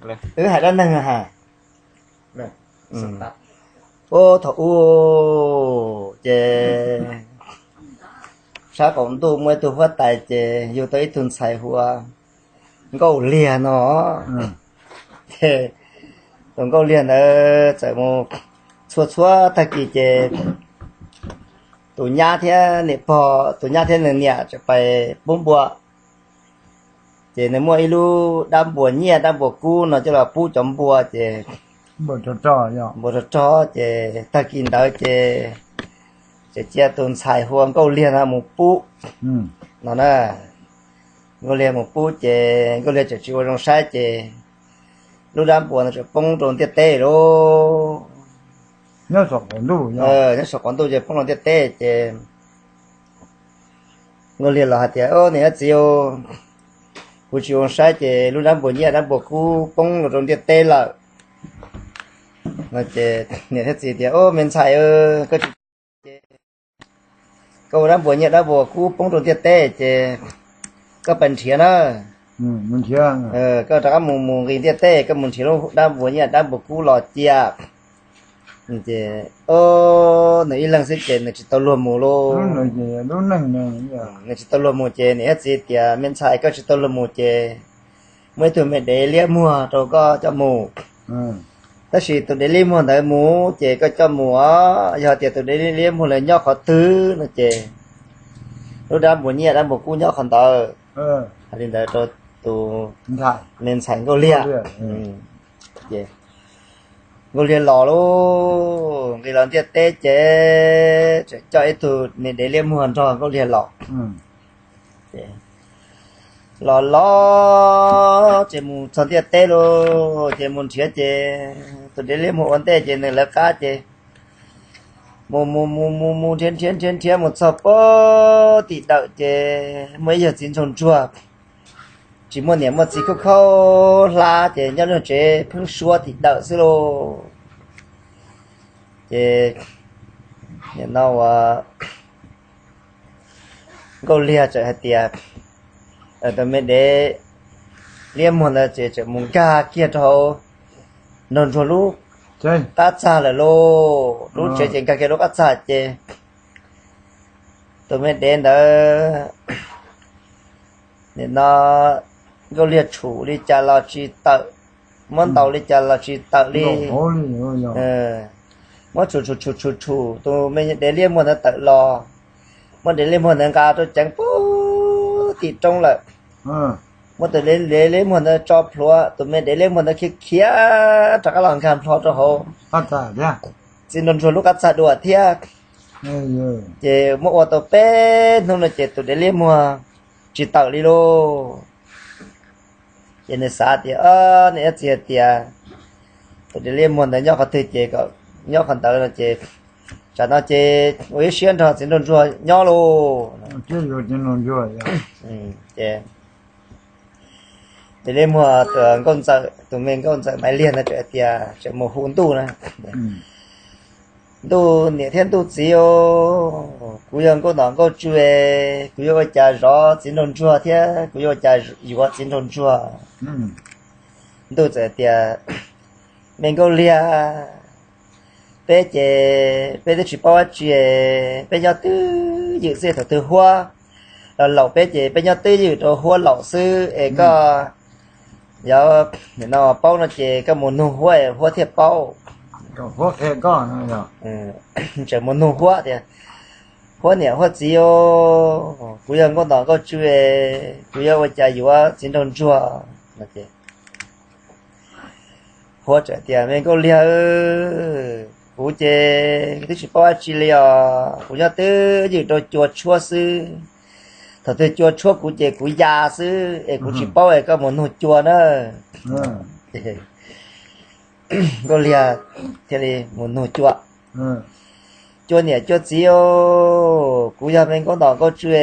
Wb hais dab neeg ha. Ub, thaum ub ces sab qaum ntuj muaj ib tug huab tais ces yug tau ib tug ntxhais hu ua Nkauj Liag no. Ces tus Nkauj Liag ntawd txawm mus txhua txhua tag kis ces tus nyab thiab niam pog, tus nyab thiab nws niam tseem pais pub npua. Ces nws muaj ib lub dab npua nyiaj dab npua kub no coj los pub cov npua ces npua rog rog ces tag kis ntawd ces tseem cia tus ntxhais hu ua Nkauj Liag no mus pub no na. Nkauj Liag mus pub ces Nkauj Liag tseem tsis ua zoo saib ces lub dab npua no tseem poob rau ntiaj teb lauj. Nyob saum qaum ntuj ces poob rau ntiaj teb ces Nkauj Liag los hais tias, Niam thiab txiv, kuv tsis ua zoo saib ces lub dab npua nyiaj dab npua kub poob los rau ntiaj teb lawm. Ces niam thiab txiv tias, Me ntxhais, koj tsis ces koj ua dab npua nyiaj dab npua kub poob rau ntiaj teb ces koj pais nrhiav na. Koj rov qab mus mus nqis ntiaj teb, koj mus nrhiav lub dab npua nyiaj dab npua kub los cia. Ces nws ib leeg xwb ces nws tsis tau luag mus lauj. Nws tsis tau luag mus ces niam thiab txiv tias, Me ntxhais, koj tsis tau luag mus ces muaj ib tug me dev liab muag rau koj coj mus. Tab sis tus dev liab muag ntawd mus ces koj coj mus os, yog tias tus dev liab muag ntawd nyob qhov twg no ces lub dab npua nyiaj dab npua kub nyob qhov ntawd. Hais li ntawd rau tus me ntxhais Nkauj Liag. Nkauj Liag los lauj, nqis los ntiaj teb ces tseem coj ib tug me dev liab muag nrog Nkauj Liag los. Los los ces mus txog ntiaj teb lauj, ces mus nrhiav ces tus dev liab muag ua ntej ces nws lawv qab ces mus mus mus mus mus nrhiav nrhiav nrhiav nrhiav mus txog puag tim dawm ces muaj ib yawg txiv nraug ntsuag tsis muaj niam muaj txiv, khaub khaub hlab ces nyob lub tsev pheeb suab tim dawm xwb lauj. Ces nim no uas Nkauj Liag txawm hais tias, tus me dev liab muag ntawd ces txawm mus nkag kiag rau hauv nraug ntsuag lub qab txag lawm lauj. Lub tsev ces nkag kiag lub qab txag ces tus me dev ntawd nim no Nkauj Liag tshum li cas los tsis tawm, muab ntaus li cas los tsis tawm li. Muab tshum tshum tshum tshum tshum tus me dev liab muag ntawd tawm los, muab dev liab muag ntawd nqa rau ceev puag tim roob lawm. Muab tus dev liab muag ntawd tso plhuav, tus me dev liab muag ntawd khiav khiav rov qab los nkag plho rau hauv txiv nraug ntsuag lub qab txag dua thiab. Ces muab ua tau peb hnub no ces tus dev liab muag tsis tawm li lauj. Ces nws xav tias, nws ib txwm hais tias tus dev liab muag ntawd nyob qhov twg ces kom nyob qhov ntawd no ces tsam no ces ua ib siab nrog txiv nraug ntsuag nyob lauj. Ces dev liab muag tus nkauj ntxawm, tus me nkauj ntxawm Maiv Liag ntawd txawm hais tias tseem mus hu ntuj na. Ntuj niam thiab ntuj txiv, kuv yog nkauj nom nkauj tswv, kuv yuav ua cas zov txiv nraug ntsuag thiab kuv yuav ua cas yuav txiv nraug ntsuag? Ntuj txawm tias, me nkauj liag, peb ces peb twb tsis paub dab tsi, peb nyob twj ywm xwb, thaum twg huab los laum peb ces peb nyob twj ywm rau huab laum xwb es koj yog nim no paub no ces koj mus nug huab, huab thiaj paub. Tseem mus nug huab tias, huab niam huab txiv, kuv yog nkauj nom nkauj tswv, kuv yuav ua cas yuav txiv nraug ntsuag? Huab txawm tias, me nkauj liag, kuv ces twb tsis paub dab tsi li os, kuv nyob twj ywm rau cua tshuab xwb. Thaum twg cua tshuab kuv ces kuv ya xwb es kuv tsis paub es koj mus nug cua na. Nkauj liag thiaj li mus nug cua. Cua niam cua txiv, kuv yog me nkauj nom nkauj tswv,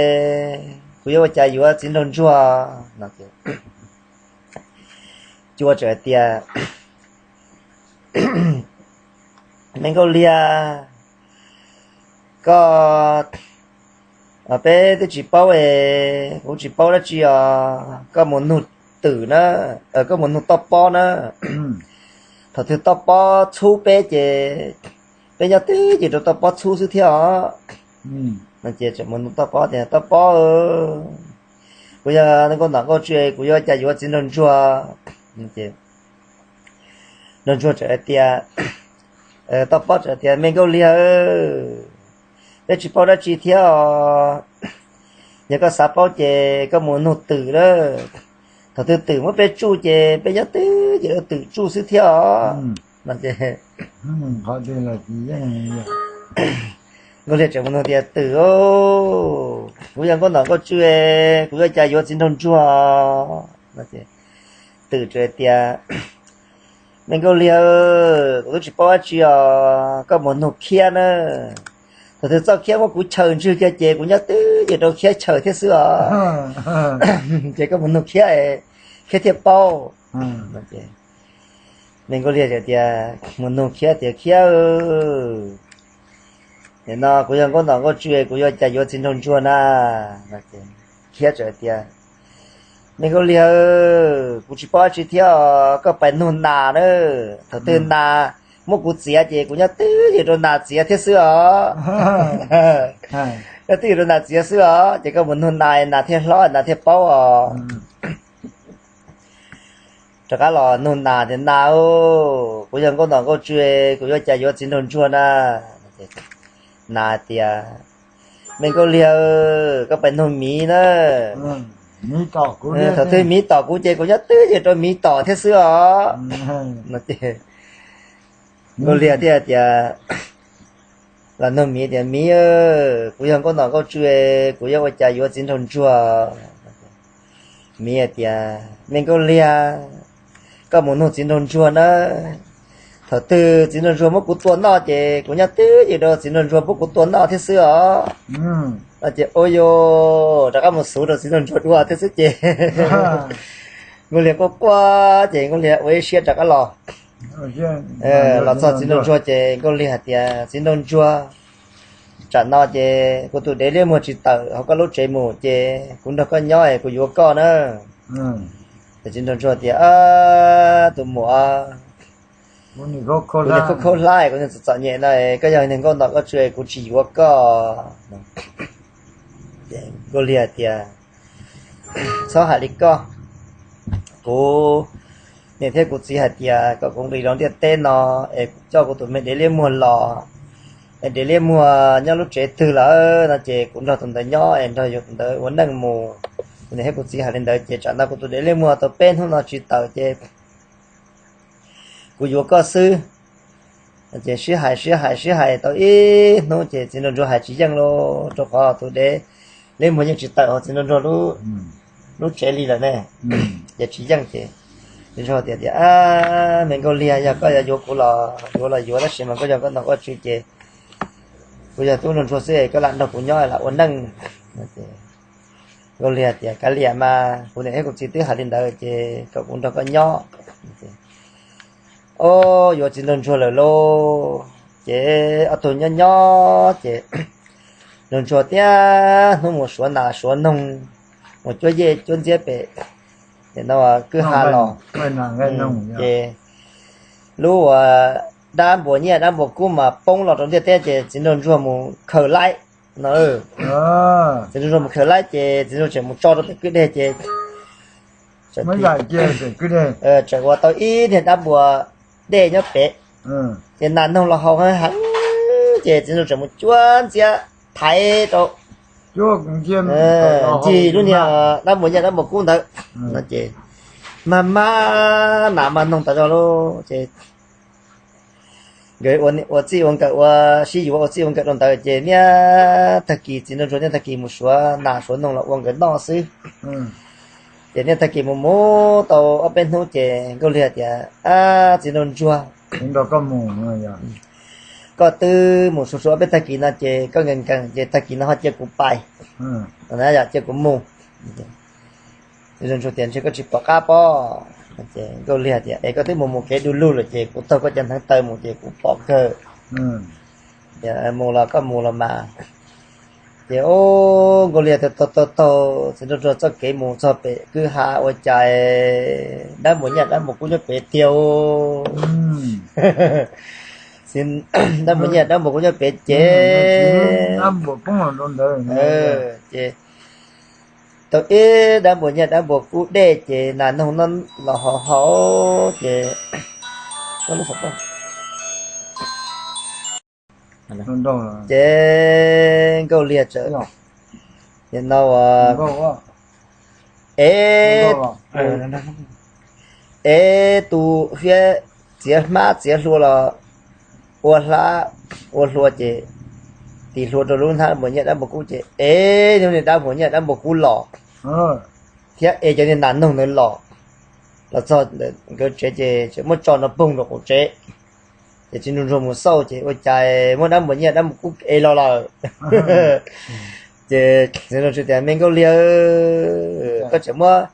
kuv yuav ua cas yuav txiv nraug ntsuag? Cua txawm hais tias, me nkauj liag, koj, peb twb tsis paub es kuv tsis paub dab tsi os, koj mus nug twm na, koj mus nug toj pob na. Thaum twg toj pob txhub peb ces peb nyob twj ywm rau toj pob txhub xwb thiab os. No ces tseem mus nug toj pob tias, toj pob, kuv yog nkauj nom nkauj tswb, kuv yuav ua cas yuav txiv nraug ntsuag? Nraug ntsuag txawm hais tias, toj pob txawm tias, me nkauj liag, peb tsis paub dab tsi thiab os. Yog koj xav paub ces koj mus nug twm lawm. Thaum twg twm muab peb tsuj ces peb nyob twj ywm rau twm tsuj xwb thiab os. No ces nkauj liag tseem mus nug tias, twm, kuv yog nkauj nom nkauj tswb, kuv yuav cas yuav txiv nraug ntsuag? Twm txawm tias, me nkauj liag, kuv twb tsis paub dab tsi os, koj mus nug khiab na. Thaum twg txoj khiab muab kuv chaws ntswg kiag ces kuv nyob twj ywm rau khiab chaws thiab xwb os. Ces koj mus nug khiab, khiab thiaj paub. Me nkauj liag tias, mus nug khiab tias, khiab, nim no kuv yog nkauj nom nkauj tswb, kuv yuav cas yuav txiv nraug ntsuag na? Khiab txawm tias, me nkauj liag, kuv tsis paub dab tsi thiab os, koj pais nug nas na. Thaum twg nas muab kuv txiav ces kuv nyob twj ywm rau nas txiav thiab xwb os. Nyob twj ywm rau nas txiav xwb os, ces koj mus nug nas, nas thiaj hlob, nas thiaj paub os. Rov qab los nug nas tias, nas, kuv yog nkauj nom nkauj tswb, kuv yuav cas yuav txiv nraug ntsuag na? Nas tias, me nkauj liag, koj pais nug miv na. Thaum twg miv tom kuv ces kuv nyob twj ywm rau miv tom thiab xwb os. Nkauj liag thiaj tias, los nug miv tias, miv, kuv yog nkauj nom nkauj tswb, kuv yuav ua cas yuav txiv nraug ntsuag? Miv tias, me nkauj liag, koj mus nug txiv nraug ntsuag na. Thaum twg txiv nraug ntsuag muab kuv tua noj ces kuv nyob twj ywm rau txiv nraug ntsuag muab kuv tua noj thiab xwb os. No ces ua rov qab mus xuv rau txiv nraug ntsuag dua thiab xwb ces nkauj liag quaj quaj ces nkauj liag ua ib siab rov qab los. Los txog txiv nraug ntsuag ces nkauj liag hais tias, txiv nraug ntsuag, tsam no ces kuv tus dev liab muag tsis tawm hauv koj lub tsev mus ces kuv nrog koj nyob es kuv yuav koj na. Ces txiv nraug ntsuag tias, tus muam, kuv niag khaub khaub hlab, kuv niag txom txom nyem no, koj yog niag nkauj nom nkauj tswb, kuv tsis yuav koj. Nkauj liag tias, txhob hais li koj. Kuv niam thiab kuv txiv hais tias kom kuv nqis los ntiaj teb no es coj kuv tus me dev liab muag los, es dev liab muag nyob lub tsev twg lawm no ces kuv nrog tus ntawd nyob es nrog yus tus ntawd ua neej mus. Kuv niam thiab kuv txiv hais li ntawd ces tsam no kuv tus dev liab muag tau peb hnub no tsis tawm ces kuv yuav koj xwb. Ces sib hais sib hais sib hais tau ib hnub ces txiv nraug ntsuag hais tsis yeej lauj, rau qhov tus dev liab muag yeej tsis tawm hauv txiv nraug ntsuag lub tsev li lawm ne. Ces tsis yeej ces txiv nraug tias tias, me nkauj liag, yog koj yuav yuav kuv los yuav los yuav, tab sis mas koj yog nkauj nom nkauj tswb ces kuv yog tub nraug ntsuag xwb, koj lam nrog kuv nyob lam ua neej. Nkauj liag tias, kav liam mas, kuv niam thiab kuv txiv twb hais li ntawd ces kom kuv nrog koj nyob. Ob, yuav txiv nraug ntsuag lawm lauj. Ces ob tug nyob nyob ces nraug ntsuag tias hnub mus suav nas suav noog, mus cuab yej cuab ntxiab pem no kwj ha los. Ces lub uas dab npuas nyiaj dab npuas kub mas poob los rau ntiaj teb ces txiv nraug ntsuag mus khaws laib no. Txiv nraug ntsuag mus khaws laib ces txiv nraug tseem mus tso rau pem kwj deg ces tseem ua tau ib niag dab npuas dej nyob pem. Ces nas noog los haus heev ces txiv nraug tseem mus cuab ntxiab thaiv rau ncig lub niag dab npuas nyiaj dab npuas kub ntawd no ces mag mag nas mag noog tas zog lauj ces nkawd ua txij ua nkawm ua sib yuav ua txij ua nkawm rau ntawd ces niaj tag kis txiv nraug ntsuag niaj tag kis mus suav nas suav noog los ua nkawd noj xwb. Ces niaj tag kis mus mus tau ob peb hnub ces nkauj liag tias, ab txiv nraug ntsuag, koj twb mus suav suav ob peb tag kis no ces koj nkees nkees ces tag kis no ho cia kuv pais, yog cia kuv mus. Txiv nraug ntsuag tias, ntshe koj tsis pom qab pob. Nkauj liag tias, es koj twb mus mus kev du lug lawm ces kuv taug koj cov hneev taw mus ces kuv pom kawg. Mus los koj mus los mas, Ces o, Nkauj Liag taug taug taug txiv nraug ntsuag txoj kev mus txog pem kwj ha ua cas dab npuas nyiaj dab npuas kub nyob pem tiag. Dab npuas nyiaj dab npuas kub nyob pem ces, ces tau ib dab npuas nyiaj dab npuas kub dej ces nas noog no los hau hau ces ces Nkauj Liag txawm no, ev, ev tus fiab txiav hmab txiav hlua los ua hlab ua hlua ces tis hlua rau lub hnab npuas nyiaj dab npuas kub ces ev niag dab npuas nyiaj dab npuas kub los thiab ev cov niag nas noog ntawd los, los txog nkawd tsev ces tseem muab tso nrov poog rau qaum tsev. Ces txiv nraug ntsuag mus xauj ces ua cas muab dab npuas nyiaj dab npuas kub ev los lawm. Ces txiv nraug ntsuag tias, Me Nkauj Liag, koj tseem muab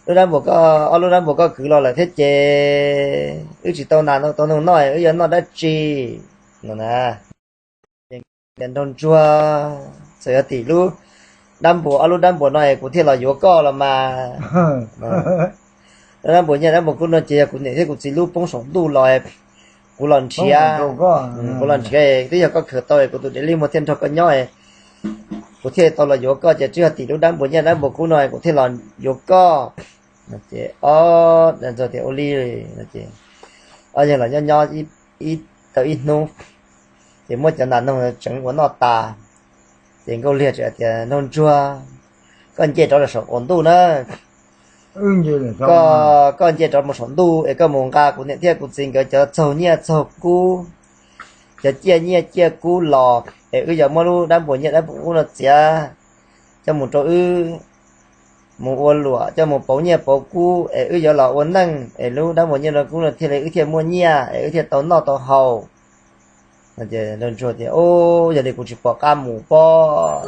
lub dab npuas koj, ob lub dab npuas koj kwv los lawm thiab ces wb tsis tau nas tau noog noj, wb yuav noj dab tsi? No na. Ces nraug ntsuag, txawm yog tim lub dab npuas, ob lub dab npuas no es kuv thiaj los yuav koj los mas. Lub dab npuas nyiaj dab npuas kub no ces yog kuv niam thiab kuv txiv lub poob saum ntuj los, kuv los nrhiav, kuv los nrhiav twb yog koj khaws tau es kuv tus dej liab muag thiaj nrog koj nyob, kuv thiaj tau los yuav koj ces twb yog tim lub dab npuas nyiaj dab npuas kub no kuv thiaj los yuav koj. Ces ob, tias ua li, ob yawg los nyob nyob tau ib hnub ces muab cov nas noog tseev ua noj tas. Ces Nkauj Liag txawm tias, Nraug ntsuag, koj nce rov los saum qaum ntuj na, koj nce rov mus saum ntuj es koj mus nqa kuv niam thiab kuv txiv nkawd cov txaug nyiaj txaug kub, cov ciaj nyiaj ciaj kub los es wb yuav muab lub dab npuas nyiaj dab npuas kub no txiav coj mus rau wb, mus ua luam coj mus pauv nyiaj pauv kub es wb yuav los ua neej es lub dab npuas nyiaj dab npuas kub no thiaj li wb thiaj muaj nyiaj es wb thiaj tau noj tau haus. Nraug ntsuag tias, Yog li kuv tsis pom qab mus pob.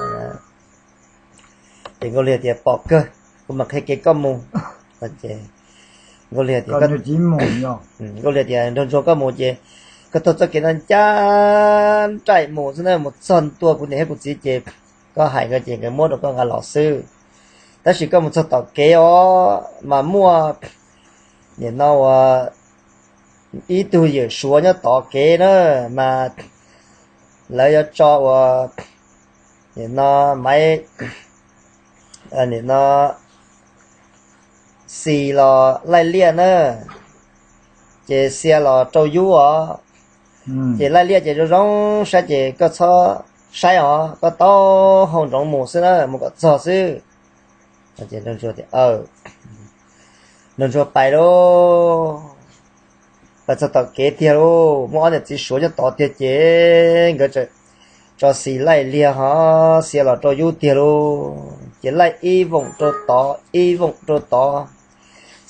Ces Nkauj Liag tias, Pom kawg, kuv mam qhia kev koj mus. Nkauj Liag tias, Nraug ntsuag, koj mus ces koj taug txoj kev no ncaj nraim mus xwb na, mus txog ntua kuv niam thiab kuv txiv ces koj hais nkawd ces nkawd muab rau koj nqa los xwb. Tab sis koj mus txog tom kev os mas muaj, nim no ua ib tug yawm suav nyob tom kev na, mas lawv yuav tso ua, nim no maiv, nim no xis los laij liaj na, ces xia los rau yub os. Ces laij liaj ces zoo zoo saib ces koj txhob saib os, koj tau hau ntsoov mus xwb na, mus kom txog xwb. Nraug ntsuag pais lauj, pais txog tom kev tiag lauj, muaj ob niam txiv suav nyob tod tiag ces nkawd tso xis laij liaj ho xia los rau yub tiag lauj. Ces laij ib voom rau tod, ib voom rau tod,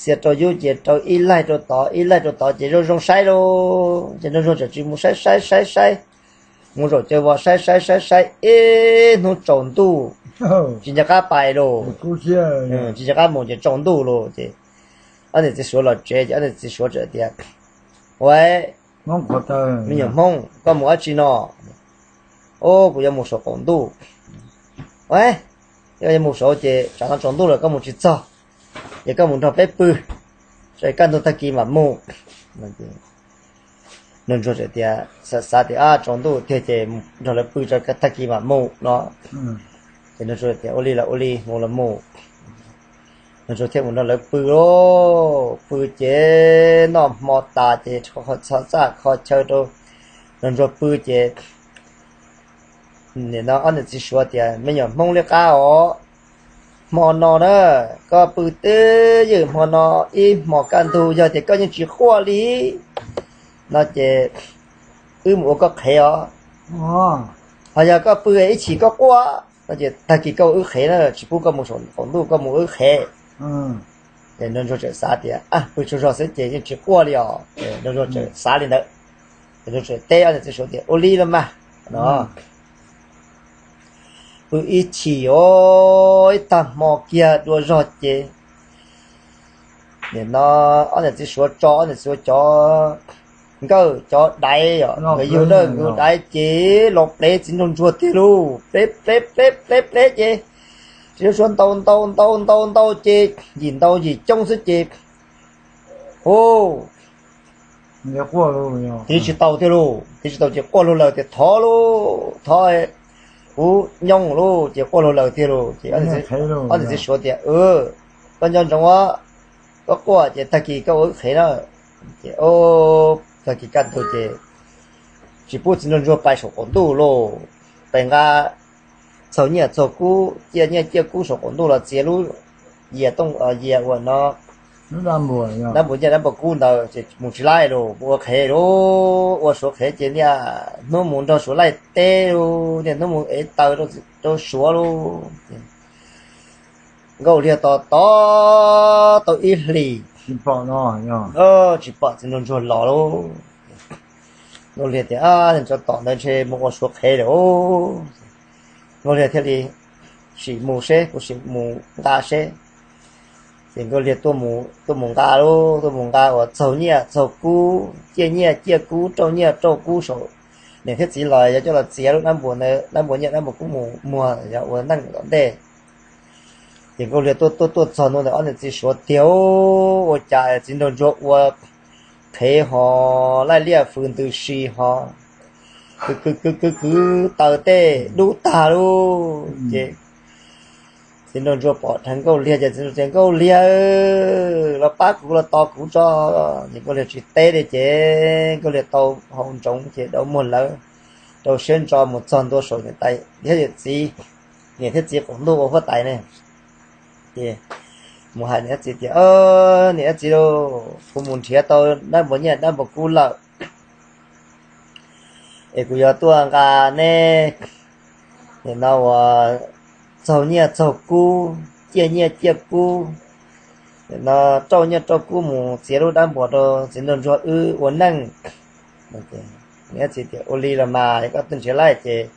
xia rau yub ces rau ib laij rau tod, ib laij rau tod ces zoo zoo saib lauj. Ces nraug ntsuag txawm tsis mus saib saib saib saib, mus zaum caw vos saib saib saib saib ib hnub tsaus ntuj, tsis nco qab pais lauj, tsis nco qab mus ces tsaus ntuj lauj. Ces ob niam txiv suav los tsev ces ob niam txiv suav txawm tias, Ua, me nyuam Hmoob, koj mus dab tsi no? Ub, kuv yuav mus saum qaum ntuj. Ua, yog yuav mus saud ces tsam no tsaus ntuj lawm koj mus tsis txog, ces koj mus nrog peb pw, kaj ntug tag kis mam mus. Nraug ntsuag txawm tias, xav xav tias, Ab, tsaus ntuj tiag ces nrog lawv pw tso tag kis mam mus no. Ces nraug ntsuag tias, Ua li los ua li, mus los mus. Nraug ntsuag thiaj mus nrog lawv pw lauj, pw ces noj hmo tas ces txhaj kho chaw rau nraug ntsuag pw ces nim no ob niam txiv suav tias, Me nyuam Hmoob liab qab os, hmo no na koj pw twb ywm, hmo no ib hmos kaj ntug, yog tias koj yeej tsis quaj li no ces wb mus ua koj qhev os. Ho yog koj pw ib chim koj quaj no ces tag kis koj ua wb qhev na, tsis pub koj mus saum qaum ntuj, koj mus ua wb qhev. Ces nraug ntsuag txawm xav tias, Pw tsaug zog xwb ces yeej tsis quaj li os. Nraug ntsuag txawm xav li ntawd, nraug ntsuag txawm teb ob niam txiv suav tias, Ua li los mas no. Pw ib chim os, ib tag hmo kiag dua zog ces nim no ob niam txiv suav tso ob niam txiv suav cov nkawj cov daiv, nkawd yug dawj nkawd daiv ces los plev txiv nraug ntsuag tiag lauj, plev plev plev plev plev ces txiv nraug ntsuag ntaus ntaus ntaus ntaus ntaus ces yim ntaus yim coob xwb ces, u, tiv tsis tau tiag lauj, tiv tsis tau ces quaj luag lawm tias thov lauj, thov, kuv nyooj lauj, ces quaj luag lawm tiag lauj ces ob niam txiv suav tias, koj nco ntsoov, koj quaj ces tag kis koj ua wb qhev na. Ces tag kis kaj ntug ces tsis pub txiv nraug ntsuag pais saum qaum ntuj lauj, pais nqa txaug nyiaj txaug kub, ciaj nyiaj ciaj kub saum qaum ntuj los txiav lub yias tooj yias uas no, dab npua nyiaj dab npua kub ntawd ces mus tsis laij lauj, mus ua qhev lauj, ua suav qhev ces niaj hnub mus nrog suav laij teb lauj, niaj hnub mus ev taws rau suav lauj. Nkauj Liag tos tos tau ib hlis tsis pom txiv nraug ntsuag los lauj. Nkauj Liag tias, Tsov tom ntawd ntshe mus ua suav qhev lawm. Nkauj Liag thiaj li sim mus seb, kuv sim mus nqa seb. Ces Nkauj Liag tuaj mus nqa lauj, tuaj mus nqa uas txaug nyiaj txaug kub, ciaj nyiaj ciaj kub, rauj nyiaj rauj kub saum, niam thiab txiv los yog coj los txiav lub dab npua ntawd, dab npua nyiaj dab npua kub mus muag yog ua neej tom ntej. Ces Nkauj Liag tuaj tuaj tuaj txog ntua ntawm ob niam txiv suav tiag, ua cas txiv nraug ntsuag ua qhev ho laij liaj fws ntws si ho, kwv kwv kwv kwv kwv taws tej dub tag lauj. Ces txiv nraug ntsuag pom dheev Nkauj Liag ces txiv nraug tias, Nkauj Liag, los pab kuv los tos kuv tso. Ces Nkauj Liag tsis teb li ces Nkauj Liag tau hau ntsoov ces rau muag lawv, rau siab ntso mus txog ntua saum niam tais thiab yawm txiv, niam thiab txiv qaum ntuj ua huab tais ne. Ces mus hais niam thiab txiv tias, Niam thiab txiv lauj, kuv mus nrhiav tau dab npua nyiaj dab npua kub lawm es kuv yuav tuaj nqa neb nim no uas txaug nyiaj txaug kub, ciaj nyiaj ciaj kub, nim no rauj nyiaj rauj kub mus txiav lub dab npua rau txiv nraug ntsuag wb ua neej. Niam thiab txiv tias, Ua li los mas, koj tuaj nrhiav laij ces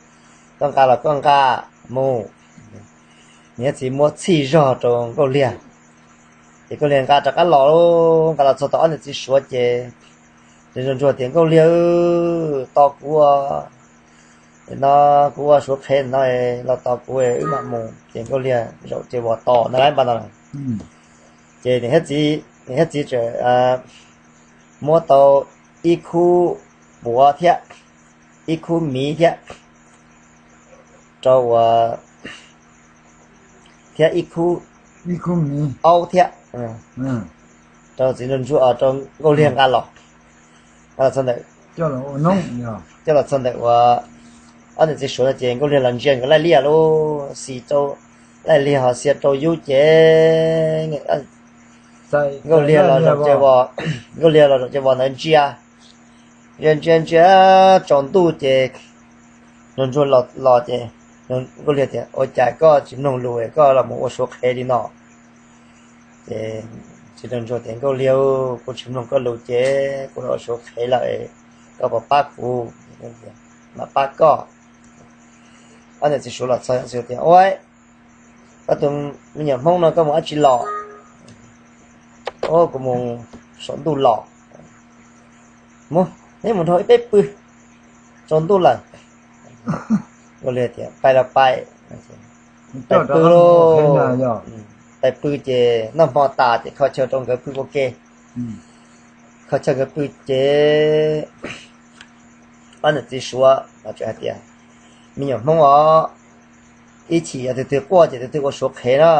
koj nqa los koj nqa mus. Niam thiab txiv muab txhij zog rau Nkauj Liag, ces Nkauj Liag nqa rov qab los, nqa los txog tom ob niam txiv suav ces txiv nraug ntsuag tias, Nkauj Liag, tos kuv, no kuv ua suav qhev no, los tos kuv wb mam mus. Ces Nkauj Liag zaum ces vos tos na lab npa no. Ces niam thiab txiv txawm muab tau ib khub puav thiab ib khub miv thiab rau uas, thiab ib khub aub thiab rau txiv nraug ntsuag, rau Nkauj Liag nqa los, nqa los txog ntawm, coj los txog ntawm uas ob niam txiv suav no ces Nkauj Liag los ntsia nkawd laij liaj lub xis rau, laij liaj ho xia rau yub ces Nkauj Liag los zaum ces vos, Nkauj Liag los zaum ces vos ntawd ntsia, ntsia ntsia ntsia tsaus ntuj ces nraug ntsuag los ces Nkauj Liag tias, Ua cas koj tsis mloog lus koj los mus ua suav qhev li no? Ces txiv nraug ntsuag tias, Nkauj Liag, kuv tsis mloog koj lus ces kuv los ua suav qhev lawm, koj puas pab kuv? Mam pab koj. Ob niam txiv suav los txog tias, Ua, koj tus me nyuam Hmoob no koj mus dab tsi los? Kuv mus saum ntuj los. Mus, neb mus nrog ib peb pw, tsaus ntuj lawm. Nkauj Liag tias, Pais los pais, pais pw lauj. Pais pw ces noj hmo tas ces kho chaw rau nkawd pw ua ke. Kho chaw nkawd pw ces ob niam txiv suav hais tias, Me nyuam Hmoob os, ib chim yog tus twg quaj ces tus twg ua suav qhev na.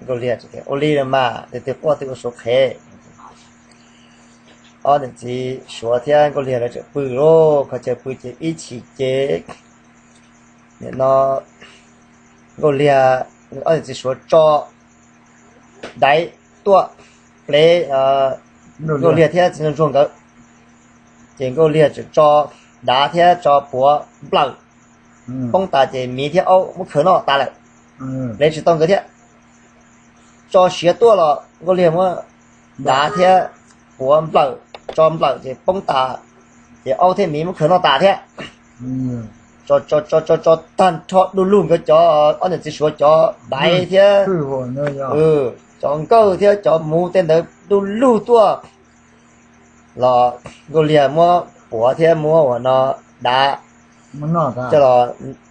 Nkauj Liag tias, Ua li los mas, tus twg quaj twg ua suav qhev. Ob niam txiv suav thiab Nkauj Liag lawv txawm pw lauj, kho chaw pw ces ib chim ces nim no Nkauj Liag, ob niam txiv suav tso daiv tuaj plev Nkauj Liag thiab txiv nraug ntsuag nkawd. Ces Nkauj Liag txawm tso dav thiab tso puav nplawm poob tas ces miv thiab aub muab khaws noj tas lawm, plev tsis tau nkawd thiab. Tso siav tuaj los Nkauj Liag muab dav thiab puav nplawm, tso nplawm ces poob tas, ces aub thiab miv muab khaws noj tas thiab. Tso tso tso tso tag nrho du lug nkawd cov, ob niam txiv suav cov daiv thiab cov nkawj thiab cov muv tej ntawd du lug tuaj. los Nkauj Liag muab puav thiab muab ua no dav coj los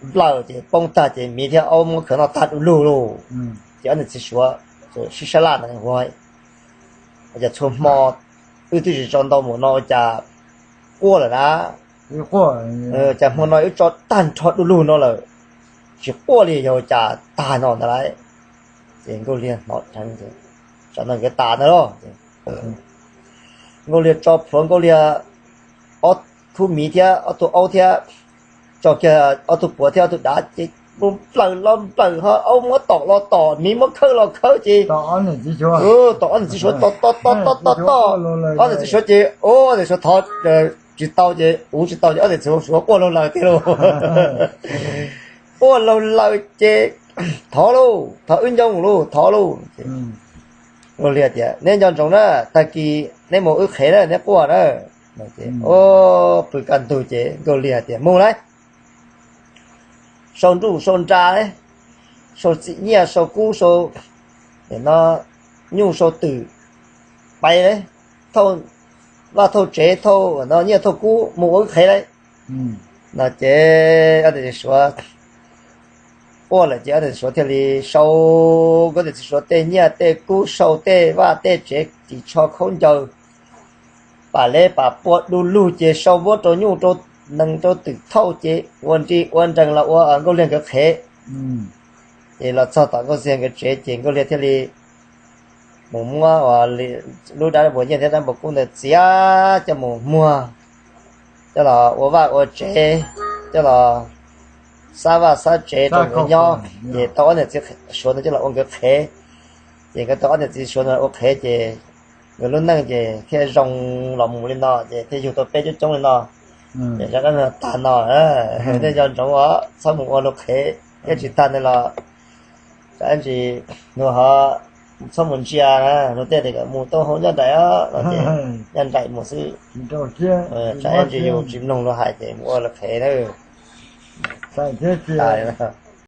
nplawm ces poob tag ces miv thiab aub muab khawv noj tag du lug lauj. Ces ob niam txiv Suav sib sab laj ntawd ua cas txhua hmo wb twb tsis tso ntau mus no ua cas quaj lawm na. Cas hmo no wb tso tag nrho du lug no lawm, tsis quaj li, yog ua cas tag no ntag lauj. Ces Nkauj Liag hnov dheev, tsam no nkawd tas ntag lauj. Nkauj Liag tso plhuav Nkauj Liag ob khub miv thiab ob tug aub thiab tso kiag ob tug puav thiab ob tug dav ces nplawm los nplawm ho aub muab tom los tom miv muab khawb los khawb ces tom ob niam txiv Suav tom tom tom tom tom tom ob niam txiv Suav ces ob niam txiv Suav thov tsis tau ces uv tsis tau ces ob niam txiv Suav quaj laug lawm tiag lauj. Quaj laug lawm ces thov lauj, thov wb nco mus lauj, thov lauj. Nkauj Liag tias neb nco ntsoov na, tag kis neb mus wb qhev na, neb quaj na. Ua pw kaj ntug ces Nkauj Liag tias mus lauj, sau nruj sau nra, sau txim nyiaj sau kub sau no nyuj sau twm, pais lauj, thauj vaj thauj tsev thauj no nyiaj thauj kub mus ua wb qhev lauj. No ces ob niam txiv Suav quaj lawm ces ob niam txiv Suav thiaj li sau, Nkauj Liag txiv Suav tej nyiaj tej kub sau tej vaj tej tsev ris tsho khaub ncaws pam lev pam pua du lug ces sau vuab rau nyuj rau nees rau twm thauj ces ua nri ua nrees los ua Nkauj Liag nkawd qhev. Ces los txog tom Nkauj Liag nkawd tsev ces Nkauj Liag thiaj li mus muab lub dab npua nyiaj thiab dab npua kub ntawd txiav coj mus muag, coj los ua vaj ua tsev, coj los xab vaj xab tsev rau nkawd nyob. Ces tau ob niam txiv Suav no coj los ua nkawd qhev. Ces nkawd tau ob niam txiv Suav no ua qhev ces nkawd lub neej ces thiaj zoo los mus li no ces thiaj yug tau peb coob coob li no. Ces zaj dab neeg tag no, nej nco ntsoov os, txhob mus ua luag qhev, thiab tsis tag ntawd los tsam ntsis nws ho txhob mus ntsia na, luag tej tias kom mus tau hauv nyob nraim os, los ces nyob nraim mus xwb. Tsam ntsis yus tsis mloog luag hais ces mus ua luag qhev na. Tag li no.